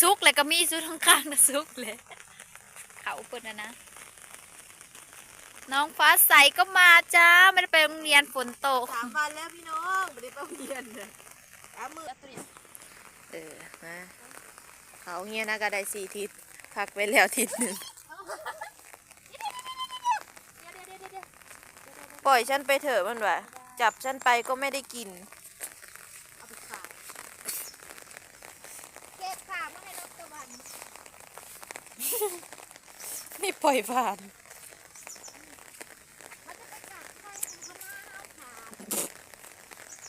ສຸກແລ້ວກໍມີ ຢູ່ທາງຂ້າງນະ ສຸກແລ້ວ ເຂົາເພິ່ນນະນະ. ນ້ອງฟ้าใสก็มาจ้า ไม่ได้ไปโรงเรียน ฝนตก ສາມວັນແລ້ວພີ່ນ້ອງ ບໍ່ໄດ້ໄປໂຮງຮຽນເລີຍ ສາມມື້. ເອີ ມາ ເຂົ້າໂຮງຮຽນນະກໍໄດ້ສີ່ທິດ ພັກໄປແລ້ວທິດໜຶ່ງ. ປล่อยฉันไปเถอะ มันว่า จับฉันไปก็ไม่ได้กิน เอาไปขาย เก็บขามาให้นกตะวัน ไม่ปล่อยผ่าน มันจะไปกัดใคร มันก็มาเอาขา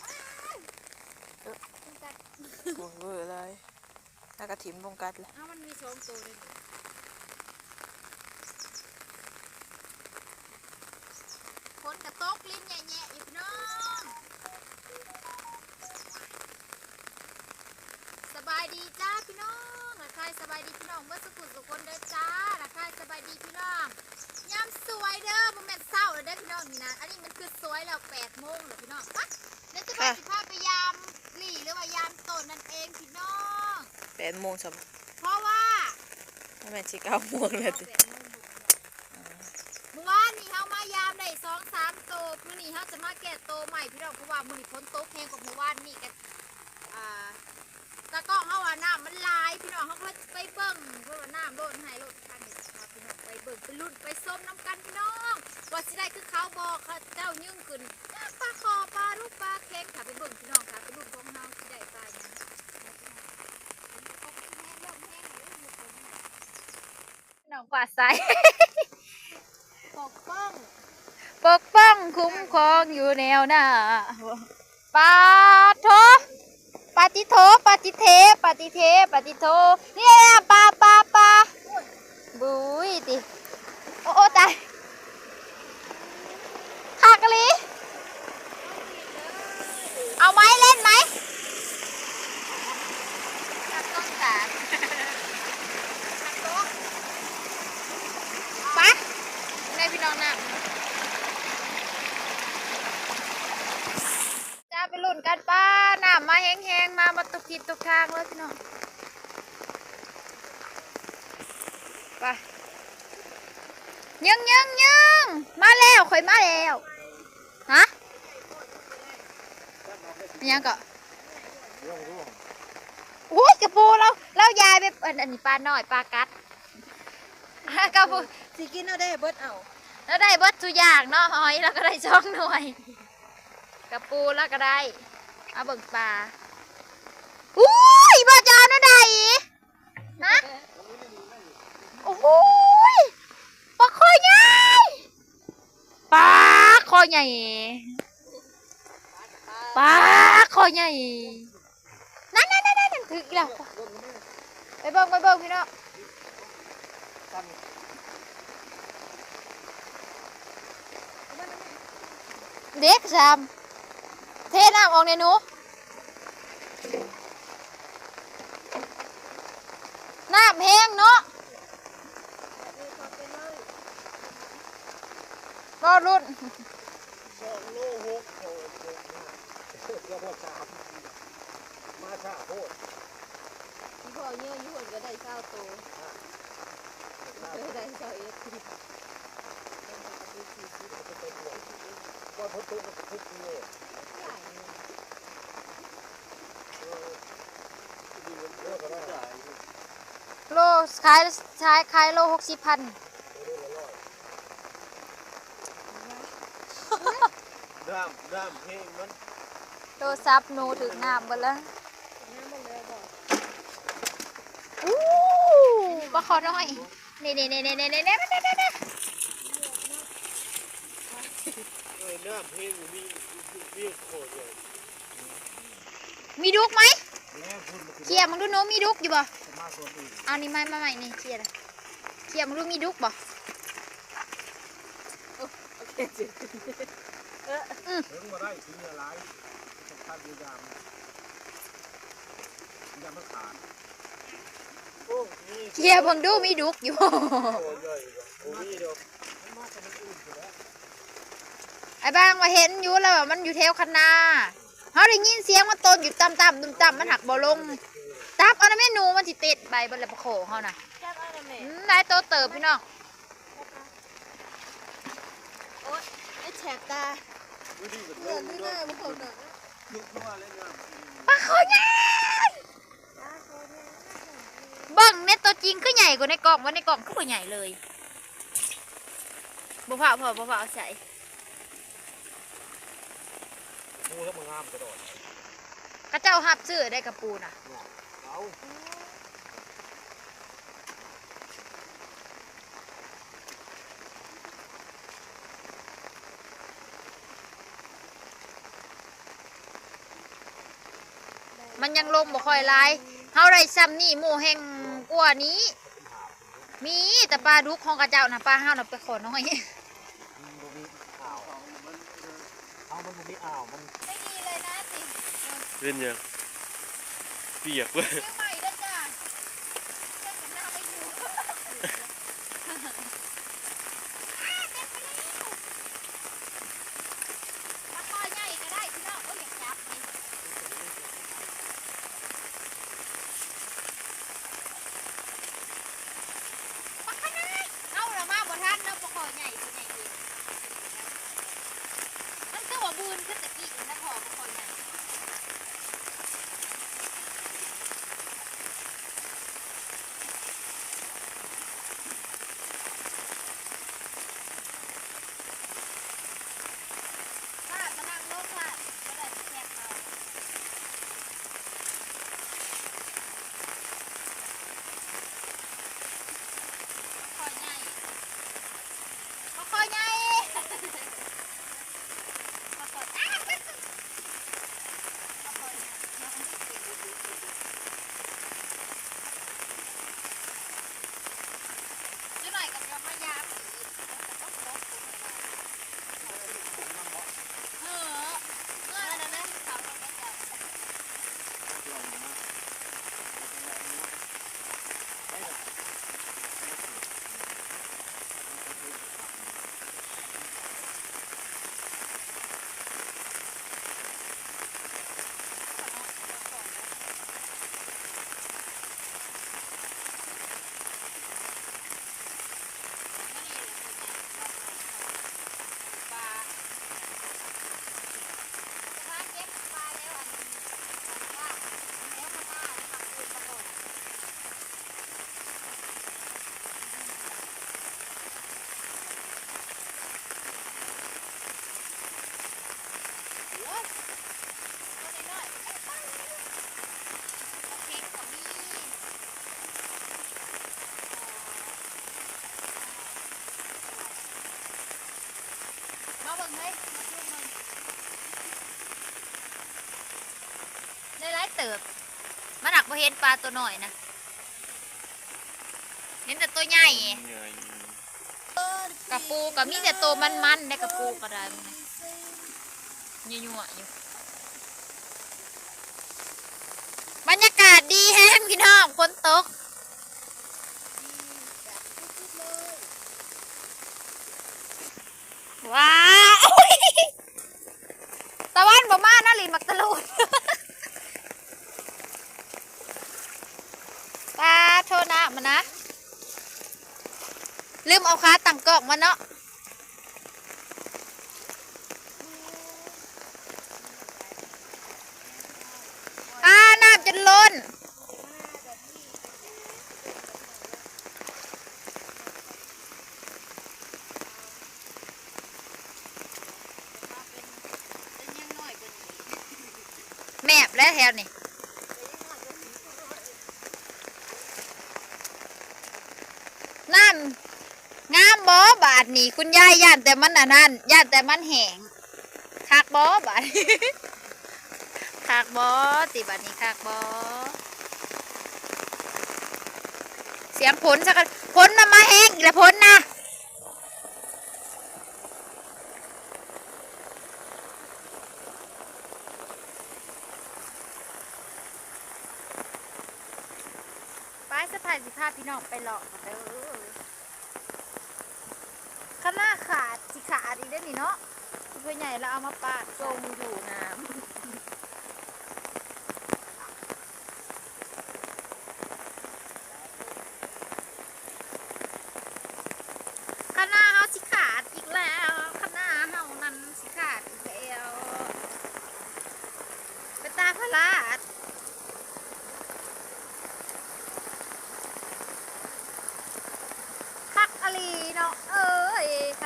อ้าว มันกัด โอ้ย เวอร์เลย แล้วก็ถิ่มลงกัดเลย อ้าว มันมีสองตัวเลยนี่ ฝนก็ตก ลิ้นแหะๆ อีกพี่น้อง สบายดีจ้าพี่น้อง ทักทายสบายดีพี่น้องเบิดสุขุสุคนเด้อจ้า ทักทายสบายดีพี่น้อง ยามสวยเด้อ บ่แม่นเช้าแล้วเด้อพี่น้องนี่นะ อันนี้มันคือสวยแล้ว แปดโมงแล้วพี่น้อง ปะ เดี๋ยวจะพา ค่ะ สิพาไปยามหลีหรือว่ายามต้นนั่นเองพี่น้อง แปดโมงซะ เพราะว่า บ่แม่นสิเก้าโมงแล้วติ แปดโมง มื้อวานนี้เฮามายามได้สองสามโต มื้อนี้เฮาจะมาแก้โตใหม่พี่น้อง เพราะว่ามื้อนี้ฝนตกแฮงกว่ามื้อวานนี้ ก็ อ่า ตากล้องเฮาว่าน้ำมันหลายพี่น้อง เฮาก็เลยไปเบิ่ง เพราะว่าน้ำล้นไฮ่ล้นคันนี่ พาพี่น้องไปเบิ่ง ไปลุ้น ไปชมนำกันพี่น้อง ว่าสิได้คือเขาบ่ เขาเจ้ายึ่งขึ้น ปลาขอ ปลาดุก ปลาเข็ง ถ้าไปเบิ่งพี่น้อง ถ้าไปลุ้นของเฮาสิได้ปลาหยัง น้องกวาดใส ปกป้อง ปกป้องคุ้มครองอยู่แนวหน้า ปาโถ ปาติโถ ปาติเท ปาติเท ปาติโถ นี่แหละ ปา ปา ปา บุ้ยติ โอ้ โอ้ ตาย คักอีหลี เอาไหม เล่นไหม ปะ ไงพี่น้องน้ำ จ้า ไปลุ้นกัน ปา น้ำมาแฮงๆ มา มาทุกทิศทุกทางเลยพี่น้อง ไป ยึงๆๆ มาแล้ว ข้อยมาแล้ว ฮะ อิหยังเกาะ โอ้ย กะปู ลาว ลาวยายแบบ อัน อันนี้ปลาน้อย ปลากัด กะปู สิกินเอาได้เบิดเอา ลาวได้เบิดซุอย่างเนาะ หอยลาวก็ได้สองหน่วย กะปูลาวก็ได้ เอาเบิ่งปลา อุ้ย บ่จะเอาแนวใด ฮะ โอ้โหย ปลาคอใหญ่ ปลาคอใหญ่ ปลาคอใหญ่ นั่นๆๆๆ ถืออีกแล้ว ไปเบิ่ง ไปเบิ่งพี่น้อง เด็กสาม เทน้ำออกแหน่หนู น้ำแฮงเนาะ รอลุ้น สองโลหก โอ้โห เกือบฮอดสาม มาช้าโพด อีพ่อเยอะอยู่ เพิ่นก็ได้ซาวโต ได้ซาวเอ็ด ก่อนฝนตกมันก็ทุกปีเลย โลขาย ขาย ขายโลหกสิบพัน น้ำ น้ำแฮงมัน โทรศัพท์หนูถืกน้ำเบิดแล้ว อู้ ปลาคอน้อย นี่ๆๆๆ เอ้ย น้ำแฮงอยู่นี่ มีคอใหญ่ มีดุกไหม เขี่ยมึงดูหนู มีดุกอยู่บ่ เอานี่ มา มาใหม่นี่ เขี่ย เขี่ยมึงดู มีดุกบ่ โอเค เออ อืม เถิงบ่ได้ สิเหลือหลาย สำคัญอยู่ยาม ยามมันขาด โอ้ มี เขี่ยมึงดู มีดุกอยู่บ่ โอ้ ใหญ่อยู่บ่ บ่มีดอก ไอ้บ้างว่าเห็นอยู่แล้วว่ามันอยู่แถวคันนา เฮาได้ยินเสียงมันตนอยู่ต่ำๆ ต่ำๆ มันหักบ่ลง ຈັບເອົານະແມ່ ໜູມັນຊິຕິດໃບເບິດແລ້ວ ປາຄໍ່ເຮົານະ. ຈັບເອົານະແມ່. ອືມ ຫຼາຍໂຕເຕີບພີ່ນ້ອງ. ໂອ້ຍ ເຮັດແສບຕາ. ເຫຼືອຢູ່ໜ້າບໍ່ເຂົ້າໜ້າ. ປາຄໍ່ໃຫຍ່. ເບິ່ງໃນຕົວຈິງຄືໃຫຍ່ກວ່າໃນກ້ອງ, ວ່າໃນກ້ອງຄືບໍ່ໃຫຍ່ເລີຍ. ບໍ່ຟ້າວພໍ່ ບໍ່ຟ້າວເອົາໃສ່. ປູເຮັດມາງາມກະດອນ. ເຂົາເຈົ້າຮັບຊື້ໄດ້ກະປູນະ. ເອົາ. ມັນຍັງລົງບໍ່ຄ່ອຍຫຼາຍ. ເຮົາໄດ້ຊ່ຳນີ້ ໝູ່ແຮ່ງກວ່ານີ້. ມີແຕ່ປາດຸກຂອງເຂົາເຈົ້ານະ, ປາເຮົານະໄປຂໍນ້ອຍ. ມັນບໍ່ມີອ່າວ ເຮົາມັນບໍ່ມີອ່າວ ມັນ ໄປດີເລີຍນະຕິ. ເປັນຫຍັງ? ປຽກເວີຍ. ໃໝ່ເດີຈ້າ. ເຮັດເປັນໜ້າໄປຢູ່. ອ້າ ເຕັມໄປແລ້ວ. ປາຄໍ່ໃຫຍ່ກະໄດ້ພີ່ນ້ອງ. ໂອ້ຍ ຢາກຈັບເດ. ປາຄະນ້າຍ ເຮົາລະມາບໍ່ທັນເນາະ. ປາຄໍ່ໃຫຍ່ ໂຕໃຫຍ່ເດ. ມັນຄືວ່າບືນຄືຕະກີ້ນະພໍ່. ປາຄໍ່ໃຫຍ່. ມາເບິ່ງເຮີ້ຍ ມາຊູມເບິ່ງ ໄດ້ຫຼາຍເຕີບ. ມານັກບໍ່ເຫັນປາໂຕນ້ອຍນະ ເຫັນແຕ່ໂຕໃຫຍ່. ກະປູກະມີແຕ່ໂຕມັນໆ ໄດ້ ກະປູກະໄດ້ ມັນຍັວໆຢູ່. ບັນຍາກາດດີແຮງພີ່ນ້ອງ ຝົນຕົກ. ວ້າວ ຕາວັນບໍ່ມານະ ຫຼິ້ນໝາກຕະລູດ. ປາໂທ ນ້ຳຫັ້ນນະ ລືມເອົາຂາຕັ້ງກ້ອງມາເນາະ. ອ້າ ນ້ຳຈົນລົ້ນ. ແມບແຫຼະແຖວນີ້ ນ້ຳງາມບໍ່ບາດນີ້ ຄຸນຍາຍ ຢ້ານແຕ່ມັນອັນນັ້ນ ຢ້ານແຕ່ມັນແຫ້ງ. ຄັກບໍ່ບາດນີ້ ຄັກບໍ່ຕິ ບາດນີ້ຄັກບໍ່? ສຽງຝົນຊະກະ ຝົນນະມາແຮງອີກແລ້ວ ຝົນນະ. ໄປ ສະພາຍຊິພາພີ່ນ້ອງໄປເລາະກັນເດີ. ຄັນໜ້າຂາດ ຊິຂາດອີກເດ້ນີ້ເນາະ ທີ່ພໍ່ໃຫຍ່ລາວເອົາມາປາດ ຊົງຢູ່ງາມ.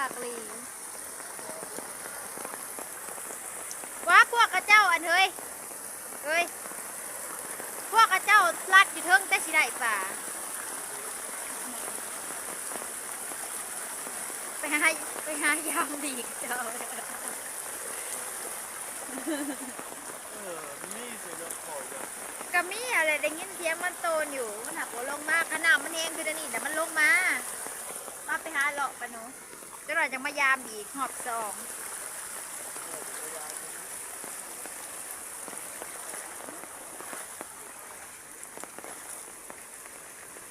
ຄັກອີ່ຫຼີ ວ່າພວກເຂົາເຈົ້າ ອັນ ເຮີຍ ເຮີຍ ພວກເຂົາເຈົ້າລັດຢູ່ເທິງ ແຕ່ຊິໄດ້ປາ ໄປຫາ ໄປຫາຢາມດີກເຈົ້າ. ເອີ ມີຊິເນາະ ເວົ້າຢາກ ກະມີຫັ້ນແຫຼະ ໄດ້ຍິນສຽງມັນໂຕນຢູ່ ມັນຫາກບໍ່ລົງມາ ຄັນນ້ຳມັນແຮງຄືດຽວນີ້ນະ ມັນລົງມາ. ມາ ໄປຫາເລາະປາໜູ ຈັກໜ້ອຍຈັ່ງມາຢາມອີກຮອບສອງ.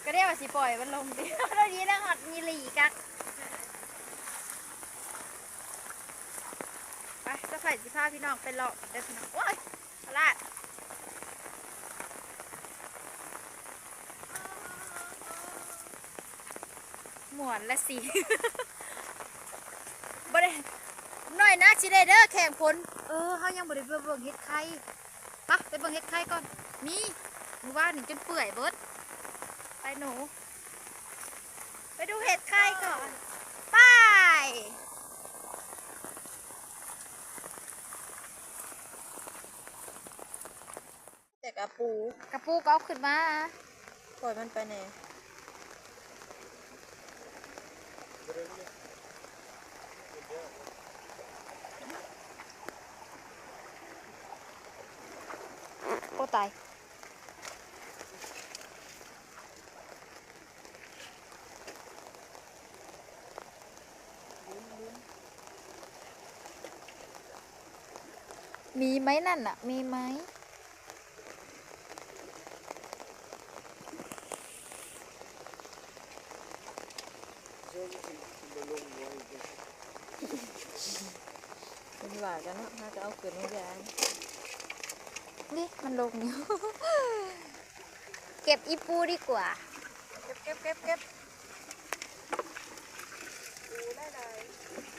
ກະດຽວວ່າຊິປ່ອຍມັນລົງຕິ ໂດຍດີນະ ຮອດມີຫຼີກະ. ໄປ ສະໄພຊິພາພີ່ນ້ອງໄປເລາະເດີພີ່ນ້ອງ ໂອ້ຍ ພະລາດ ມ່ວນລະຊິ ບໍ່ໄດ້ ໜ້ອຍໜັກຊິໄດ້ເດີ ແຂ້ງຝົນ. ເອີ ເຮົາຍັງບໍ່ໄດ້ໄປເບິ່ງເຫັດໄຂ່ ປະ ໄປເບິ່ງເຫັດໄຂ່ກ່ອນ ມີ ມື້ວານນີ້ຈົນເປື່ອຍເບິດ. ໄປໜູ ໄປດູເຫັດໄຂ່ກ່ອນ ໄປ. ແຕ່ກະປູ ກະປູກະເອົາຂຶ້ນມາ ປ່ອຍມັນໄປແດ່. ໂອ້ ຕາຍ. ມີໄໝນັ້ນນະ ມີໄໝ? ເພິ່ນວ່າກັນເນາະ ຫາກະເອົາຂຶ້ນມາຢາມ. ນີ້ ມັນລົງຢູ່ ເກັບອີ່ປູດີກວ່າ ເກັບ ເກັບ ເກັບ ເກັບ. ໂອ້ ຫຼາຍໆ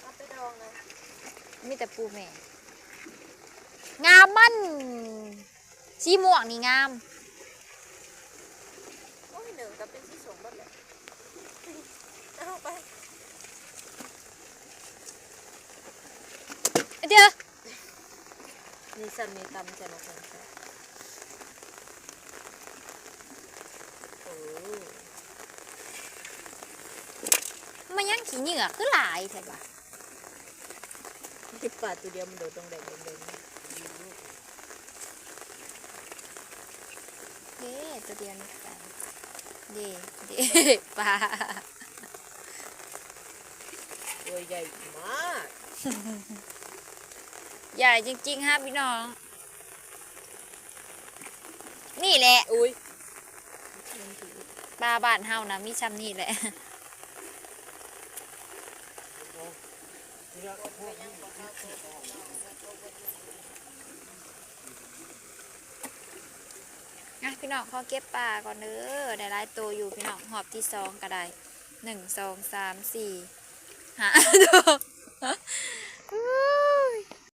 ເອົາໄປດອງເລີຍ ມີແຕ່ປູແມ່ ງາມມັນ ສີມ່ວງນີ້ງາມ. ໂອ້ຍ ໜຶ່ງກະເປັນສີສົ້ມເບິດແຫຼະ ເອົາໄປ ດຽວ ນີ້ ສ່ຳນີ້ຕຳໃສ່ໝາກຫຸ່ງ ໂອ້ ມາຍັງຂີ້ເຫຍື້ອຄືຫຼາຍແທ້ຫວາ? ປາໂຕດຽວມັນໂດດດົງແດງດົງແດງ ເດ້ ໂຕດຽວນີ້ປາ ເດ້ ເດ້ ປາ. ຕົວໃຫຍ່ມາກ ໃຫຍ່ຈິງໆ ຮະພີ່ນ້ອງ ນີ້ແຫຼະ. ອຸ້ຍ ປາບ້ານເຮົານະມີຊ່ຳນີ້ແຫຼະ. ອ່ະ ພີ່ນ້ອງ ຂໍເກັບປາກ່ອນເດີ ໄດ້ຫຼາຍໂຕຢູ່ພີ່ນ້ອງ ຮອບທີສອງກະໄດ້ ໜຶ່ງ ສອງ ສາມ ສີ່ ຫ້າ ໂຕ.